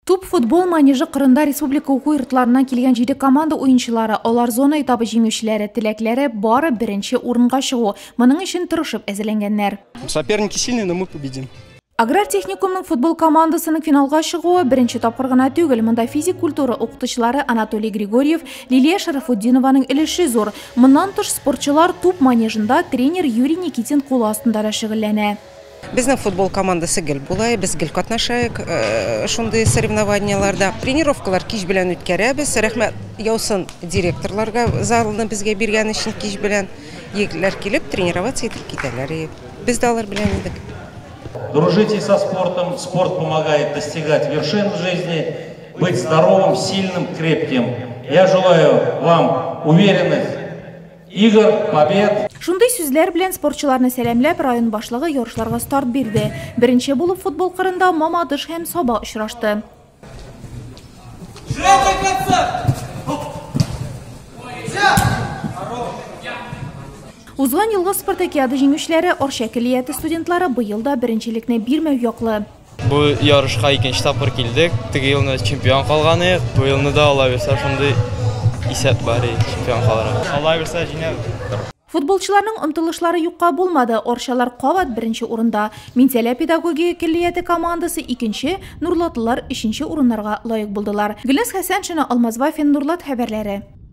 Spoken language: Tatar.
Туп футбол манежы кырында республика уку йортларыннан килгән җиде команда уенчылары, алар зона этабы җиңүчеләре, теләкләре бары беренче урынга чыгу. Моның өчен тырышып әзерләнгәннәр. Соперники сильные, но мы победим. Аграр техникумның футбол командасының финалга чыгуы беренче тапкыр гына түгел. Монда физик культура укытучылары Анатолий Григорьев, Лилия Шарафутдинованың өлеше зур. Моннан тыш спортчылар туп манежында тренер Юрий Никитин кулы астында да шөгыльләнә. Безнең футбол командасы гел була, без гел катнашайык шундый соревнованияларда. Тренировкалар кич белән үткәрәбез. Рәхмәт яусын директорларга залны безгә биргән өчен кич белән. Егетләр килеп тренироваться итеп китәләр. Без дә алар белән идек. Дружите со спортом, спорт помогает достигать вершин в жизни, быть здоровым, сильным, крепким. Я желаю вам уверенных игр, побед. Шундый сүзләр белән спортчыларны сәламләп, район башлыгы ярышларга старт бирде. Беренче булып футбол кырында Мамадыш һәм Саба очрашты. Узган елгы спартакиада җиңүчеләре Арча көллияте студентлары быел да беренчелекне бирмәү яклы. Бу ярышка икенче тапкыр килдек. Теге елны чемпион калган идек. Бу елны да Алла бирсә шундый исәп бар, чемпион калырга. Алла бирсә җиңәбез. Футболчыларның омтылышлары юкка булмады. Арчалар кабат беренче урында. Минзәлә педагогия көллияте командасы икенче, Нурлатлылар өченче урыннарга лаек булдылар. Гөлназ Хәсәншина, Алмаз Вафин, Нурлат хәбәрләре.